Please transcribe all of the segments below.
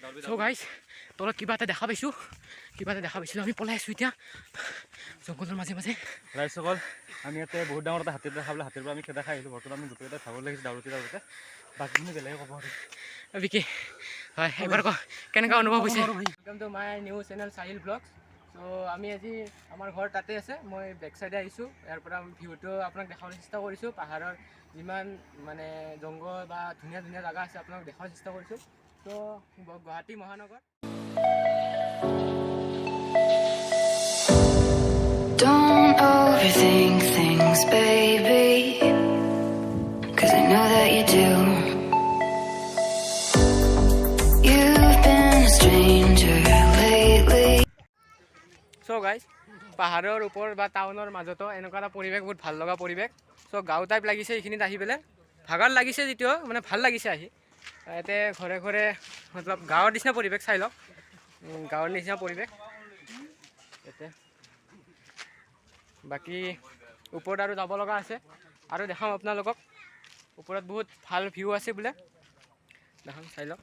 চ' guys, তলত কিবা এটা দেখা পাইছোঁ, কিবা এটা দেখা পাইছিলোঁ। আমি পলাই আছোঁ এতিয়া জংঘলৰ মাজে মাজে। ৰাইজসকল, আমি ইয়াতে বহুত ডাঙৰ এটা হাতী দেখা পালোঁ। হাতীৰ পৰা আমি খেদা খাই আহিলোঁ। বৰ্তমান আমি গোটেইকেইটা ভাগৰ লাগিছে দাউৰোতে দাউৰোতে। বাকীখিনি বেলেগে ক'ব আৰু। বিকি, হয়, এবাৰ ক, কেনেকুৱা অনুভৱ হৈছে? Welcome to my new channel Sahil Vlogs. চ' আমি আজি আমাৰ ঘৰ তাতে আছে, মই বেক চাইডে আহিছোঁ। ইয়াৰ পৰা ভিউটো আপোনাক দেখাবলৈ চেষ্টা কৰিছোঁ। পাহাৰৰ যিমান মানে জংঘল বা ধুনীয়া ধুনীয়া জেগা আছে, আপোনাক দেখাব চেষ্টা কৰিছোঁ। চ' গুৱাহাটী মহানগৰ। Don't overthink things, baby. 'Cause I know that you do. You've been a stranger lately. So' guys, পাহাৰৰ ওপৰ বা টাউনৰ মাজতো এনেকুৱা এটা পৰিৱেশ, বহুত ভাল লগা পৰিৱেশ। চ' গাঁও টাইপ লাগিছে এইখিনিত আহি পেলাই। ভাগৰ লাগিছে যদিও মানে ভাল লাগিছে আহি। ইয়াতে ঘৰে ঘৰে মতলব গাঁৱৰ নিচিনা পৰিৱেশ। চাই লওক, গাঁৱৰ নিচিনা পৰিৱেশ ইয়াতে। বাকী ওপৰত আৰু যাব লগা আছে আৰু দেখাম আপোনালোকক। ওপৰত বহুত ভাল ভিউ আছে বোলে, দেখাম, চাই লওক।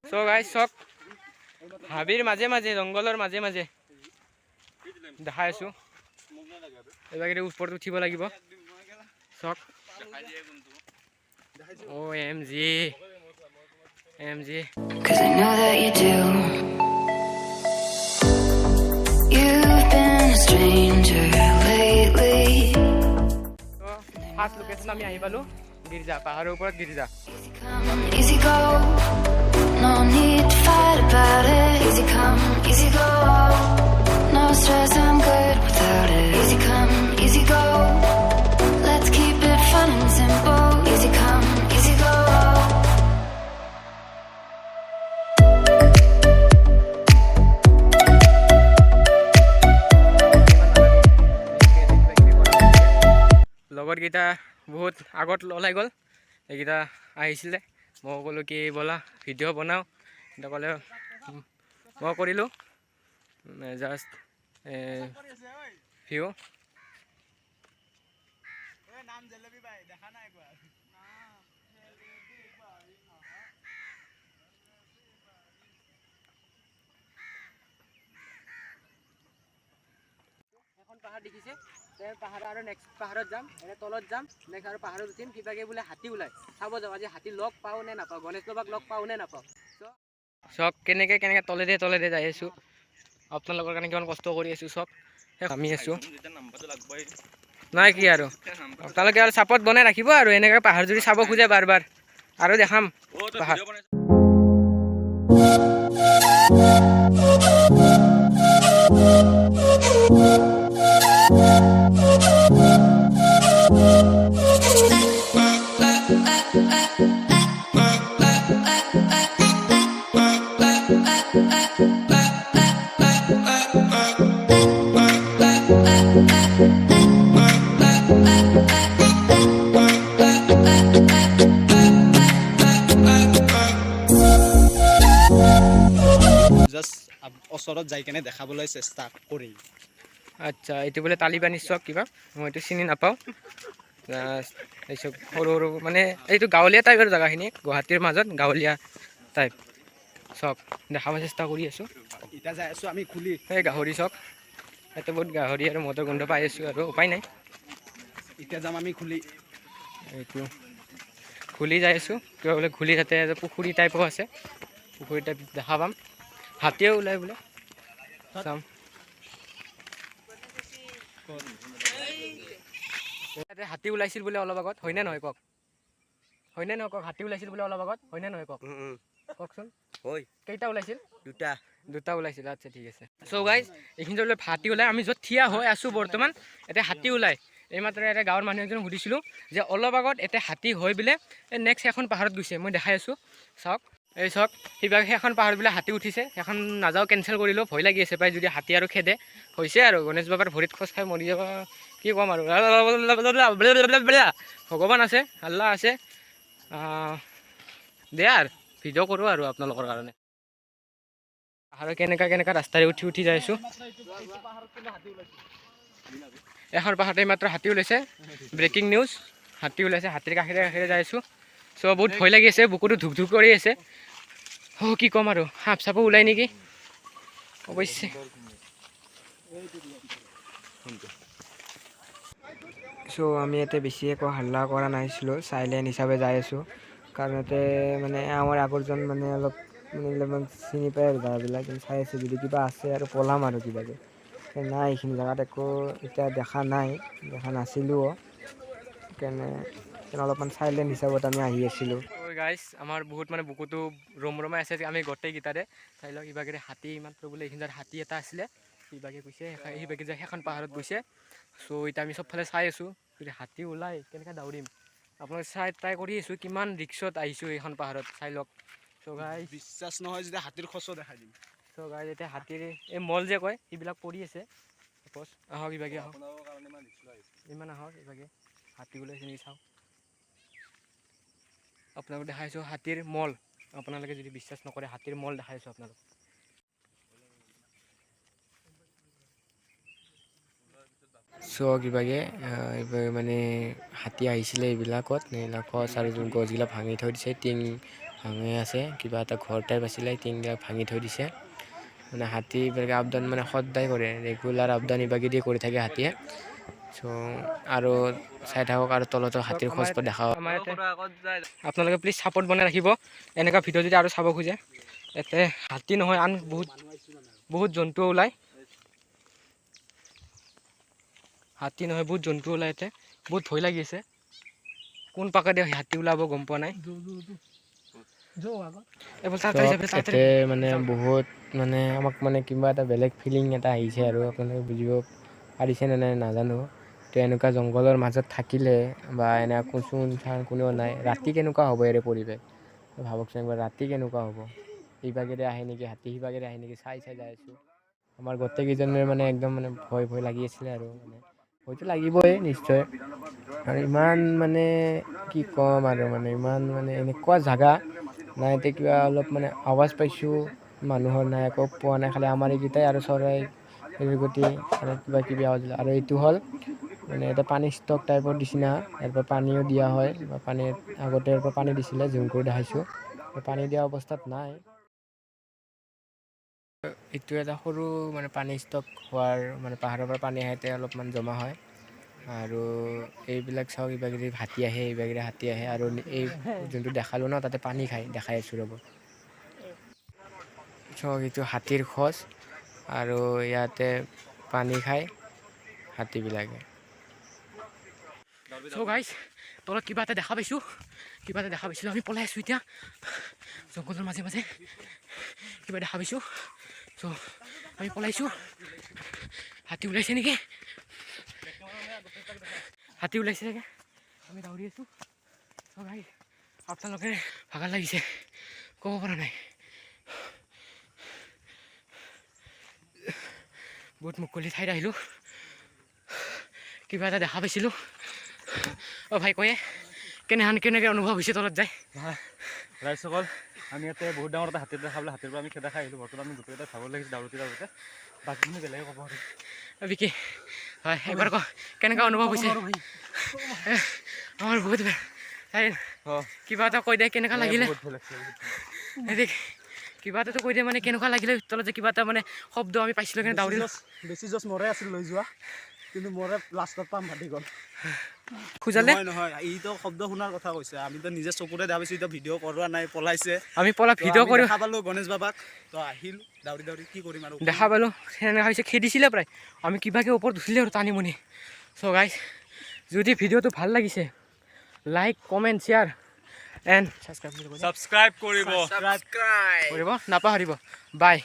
চ' গাইজ, চাওক, হাবিৰ মাজে মাজে, জংঘলৰ মাজে মাজে দেখাই আছোঁ। এইবাৰ ওপৰত উঠিব লাগিব। চাওক, OMG, MG. 'Cause I know that you do. You've been a stranger lately. First location আমি আহি পালোঁ, গীৰ্জা, পাহাৰৰ ওপৰত গীৰ্জা। Easy come, easy go. No need to fight about it. Easy come, easy go. No stress, I'm good without it. Easy come, easy go. Let's keep it fun and simple. Easy come, easy go. লগৰকেইটা বহুত আগত ওলাই গ'ল। এইকেইটা আহিছিলে, মই ক'লোঁ কি ব'লা ভিডিঅ' বনাওঁ। এতিয়া ক'লে, মই কৰিলোঁ জাষ্ট ভিউ। এখন পাহাৰ দেখিছে, পাহাৰ আৰু নেক্সট পাহাৰত যাম, এনে তলত যাম, নেক্সট আৰু পাহাৰত উঠিম। কিবাকে বোলে হাতী ওলায়, চাব যাওঁ। আজি হাতী লগ পাওঁ নে নাপাওঁ, গণেশ বাবাক লগ পাওঁ নে নাপাওঁ। চব কেনেকৈ কেনেকৈ তলেৰে তলেৰে যাই আছোঁ, আপোনালোকৰ কাৰণে কিমান কষ্ট কৰি আছোঁ। চব আমি আছোঁ নাই কি আৰু আপোনালোকে আৰু চাপৰ্ট বনাই ৰাখিব আৰু এনেকৈ পাহাৰ যদি চাব খোজে বাৰ বাৰ আৰু দেখাম পাহাৰ। জাষ্ট ওচৰত যাই কেনে দেখাবলৈ চেষ্টা কৰিম। আচ্ছা, এইটো বোলে তালিবানী চক কিবা, মই এইটো চিনি নাপাওঁ। জাষ্ট এইচব সৰু সৰু মানে এইটো গাঁৱলীয়া টাইপ আৰু জেগাখিনি, গুৱাহাটীৰ মাজত গাঁৱলীয়া টাইপ চব দেখাব চেষ্টা কৰি আছোঁ। এতিয়া যাই আছোঁ আমি খুলি। এই গাহৰি চক, ইয়াতে বহুত গাহৰি আৰু মদৰ গোন্ধ পাই আছোঁ আৰু উপায় নাই। এতিয়া যাম আমি খুলি। এইটো খুলি যাই আছোঁ, কিবা বোলে খুলি তাতে এটা পুখুৰী টাইপো আছে, পুখুৰী টাইপ দেখা পাম। হাতীও ওলাই বোলে, চাম। ইয়াতে হাতী ওলাইছিল বোলে অলপ আগত, হয়নে নহয় কওক? হয়নে নহয় কওক? হাতী ওলাইছিল বোলে অলপ আগত, হয়নে নহয় কওক? কওকচোন। হয়। কেইটা ওলাইছিল? দুটা। দুটা ওলাইছিল, আচ্ছা ঠিক আছে। চ' গাইজ, এইখিনি বোলে হাতী ওলাই, আমি য'ত থিয় হৈ আছোঁ বৰ্তমান ইয়াতে হাতী ওলায়। এইমাত্ৰ ইয়াতে গাঁৱৰ মানুহ এজনক সুধিছিলোঁ যে অলপ আগত ইয়াতে হাতী হৈ বোলে এই নেক্সট এখন পাহাৰত গৈছে, মই দেখাই আছোঁ, চাওক। এই চাওক, সেইবাৰ সেইখন পাহাৰত বোলে হাতী উঠিছে, সেইখন নাযাওঁ, কেঞ্চেল কৰিলোঁ, ভয় লাগি আছে প্ৰায় যদি হাতী আৰু খেদে হৈছে আৰু গণেশ বাবাৰ ভৰিত খোজ খাই মৰি যাব, কি ক'ম আৰু। ভগৱান আছে, আল্লাহ আছে, দে আৰু ভিডিঅ' কৰোঁ আৰু আপোনালোকৰ কাৰণে। আৰু কেনেকুৱা কেনেকুৱা ৰাস্তাৰে উঠি উঠি যাই আছোঁ। এখন পাহাৰতে মাত্ৰ হাতী ওলাইছে, ব্ৰেকিং নিউজ। হাতী ওলাইছে, হাতীৰ কাষেৰে কাষেৰে যাই আছোঁ। চ' বহুত ভয় লাগি আছে, বুকুটো ধুক ধুক কৰি আছে। অ' কি ক'ম আৰু, সাপ চাপো ওলাই নেকি অৱশ্যে। চ' আমি ইয়াতে বেছি একো হাল্লা কৰা নাছিলোঁ, চাইলেণ্ট হিচাপে যাই আছোঁ। কাৰণ ইয়াতে মানে আমাৰ আগৰজন মানে অলপ মানে অলপমান চিনি পায় আৰু জেগাবিলাক, চাই আছোঁ যদি কিবা আছে আৰু পলাম আৰু কিবাকে। নাই, এইখিনি জেগাত একো এতিয়া দেখা নাই, দেখা নাছিলোঁও। সেইকাৰণে অলপমান চাইলেণ্ট হিচাপত আমি আহি আছিলোঁ। গাইজ, আমাৰ বহুত মানে বুকুটো ৰম ৰমাই আছে আমি গোটেইকেইটাৰে। চাই লওক, ইভাগেৰে হাতী মাত্ৰ বোলে এইখিনি জেগাত হাতী এটা আছিলে, সিভাগে কৈছে, সিভাগে যে সেইখন পাহাৰত গৈছে। চ' এতিয়া আমি চবফালে চাই আছোঁ, যদি হাতী ওলাই কেনেকৈ দৌৰিম। আপোনালোকে চাই ট্ৰাই কৰি আছোঁ, কিমান ৰিক্সত আহিছোঁ এইখন পাহাৰত, চাই লওক। চ' গাইজ, বিশ্বাস নহয় যেতিয়া হাতীৰ খচো দেখাই দিম। চ' গাইজ, এতিয়া হাতীৰ এই মল যে কয়, সেইবিলাক পৰি আছে। চাপ'জ আহক ইভাগে, আহক ইমান, আহক ইভাগে। হাতী ওলাইছে নেকি চাওঁ। আপোনালোক দেখাইছোঁ হাতীৰ মল। আপোনালোকে যদি বিশ্বাস নকৰে, হাতীৰ মল দেখাইছোঁ আপোনালোক। চ' কিবাকে মানে হাতী আহিছিলে এইবিলাকত, এইবিলাক গছ আৰু গছগিলা ভাঙি থৈ দিছে, টিং ভাঙি আছে। কিবা এটা ঘৰ টাইপ আছিলে, টিংবিলাক ভাঙি থৈ দিছে। মানে হাতী এইবিলাকে আপ ডাউন মানে সদায় কৰে, ৰেগুলাৰ আপ ডাউন ইভাগেদি কৰি থাকে হাতীয়ে। চ' আৰু চাই থাকক, আৰু তলতো হাতীৰ খোজ দেখা আমাৰ ইয়াতে আপোনালোকে প্লিজ ছাপৰ্ট বনাই ৰাখিব, এনেকুৱা ভিডিঅ' যদি আৰু চাব খোজে। ইয়াতে হাতী নহয়, আন বহুত বহুত জন্তু ওলায়। হাতী নহয়, বহুত জন্তু ওলায় ইয়াতে। বহুত ভয় লাগি আছে, কোন পাকেদি হাতী ওলাব গম পোৱা নাই। ইয়াতে মানে বহুত মানে আমাক মানে কিবা এটা বেলেগ ফিলিং এটা আহিছে আৰু আপোনালোকে বুজিব পাৰিছে নে নাই নাজানো। তো এনেকুৱা জংঘলৰ মাজত থাকিলে বা এনেকুৱা চোন কোনেও নাই, ৰাতি কেনেকুৱা হ'ব ইয়াৰে পৰিৱেশ ভাবকচোন একবাৰ, ৰাতি কেনেকুৱা হ'ব? এইভাগেৰে আহে নেকি হাতী, সিভাগেৰে আহে নেকি, চাই চাই যাই আছোঁ। আমাৰ গোটেইকেইজনে মানে একদম মানে ভয় ভয় লাগি আছিলে আৰু মানে ভয়তো লাগিবই নিশ্চয়। আৰু ইমান মানে কি ক'ম আৰু, মানে ইমান মানে এনেকুৱা জাগা নাই। এতিয়া কিবা অলপ মানে আৱাজ পাইছোঁ মানুহৰ, নাই একো পোৱা নাই, খালি আমাৰ এইকেইটাই আৰু চৰাই চিৰিকটি আৰু কিবা কিবি আৱাজ। আৰু এইটো হ'ল মানে এটা পানী ষ্টক টাইপৰ নিচিনা, ইয়াৰ পৰা পানীও দিয়া হয় বা পানী আগতে ইয়াৰ পৰা পানী দিছিলে। জুম কৰি দেখাইছোঁ, পানী দিয়া অৱস্থাত নাই। এইটো এটা সৰু মানে পানী ষ্টক হোৱাৰ, মানে পাহাৰৰ পৰা পানী আহে, অলপমান জমা হয়। আৰু এইবিলাক চাওক, কিবা হাতী আহে, এইবাগেৰে হাতী আহে। আৰু এই যোনটো দেখালোঁ ন, তাতে পানী খায়, দেখাই আছোঁ ৰ'ব। চাওক, এইটো হাতীৰ খোজ আৰু ইয়াতে পানী খায় হাতীবিলাকে। চ' গাইজ, তলত কিবা এটা দেখা পাইছোঁ, কিবা এটা দেখা পাইছিলোঁ। আমি পলাই আছোঁ এতিয়া জংঘলৰ মাজে মাজে। কিবা দেখা পাইছোঁ, চ' আমি পলাইছোঁ। হাতী ওলাইছে নেকি? হাতী ওলাইছে চাগে। আমি দৌৰি আছোঁ। চ' গাইজ, আপোনালোকে ভাগৰ লাগিছে, ক'ব পৰা নাই। বহুত মুকলি ঠাইত আহিলোঁ। কিবা এটা দেখা পাইছিলোঁ। অ' ভাই, কয়ে কেনেহান কেনেকৈ অনুভৱ হৈছে তলত যায়? ৰাইজসকল, আমি ইয়াতে বহুত ডাঙৰ এটা হাতী দেখা পালোঁ, হাতীৰ পৰা আমি খেদা খাই আহিলোঁ। বৰ্তমান আমি গোটেইকেইটা ভাগৰ লাগিছে দাউৰোতে দাউৰোতে। বাকীখিনি বেলেগে ক'ব আৰু। বিকি, হয়, এবাৰ ক, কেনেকুৱা অনুভৱ হৈছে? আমাৰ বহুত কিবা এটা কৈ দে, কেনেকুৱা লাগিলে? কিবা এটাতো কৈ দে, মানে কেনেকুৱা লাগিলে তলত যে কিবা এটা মানে শব্দ আমি পাইছিলোঁ কেনে দাউৰিলোঁ? বেছি জছ মৰে আছিল লৈ যোৱা, কিন্তু মৰে লাষ্টত পাম ফাটি গ'ল। খোজালে? নহয়, ইটো শব্দ শুনাৰ কথা কৈছে, আমিতো নিজে চকুৰে দেখা পাইছোঁ। এতিয়া ভিডিঅ' কৰোৱা নাই, পলাইছে। আমি পলা ভিডিঅ' কৰি দেখা পালোঁ গণেশ বাবাক, তো আহিলোঁ দাউৰি দাউৰি, কি কৰিম আৰু। দেখা পালোঁ, সেনেকুৱা হৈছে। খেদিছিলে প্ৰায়, আমি কিবাকে ওপৰত উঠিলে আৰু টানি মুনি। চ' গাইজ, যদি ভিডিঅ'টো ভাল লাগিছে, like, comment, share and subscribe subscribe কৰিব কৰিব নাপাহৰিব। বাই।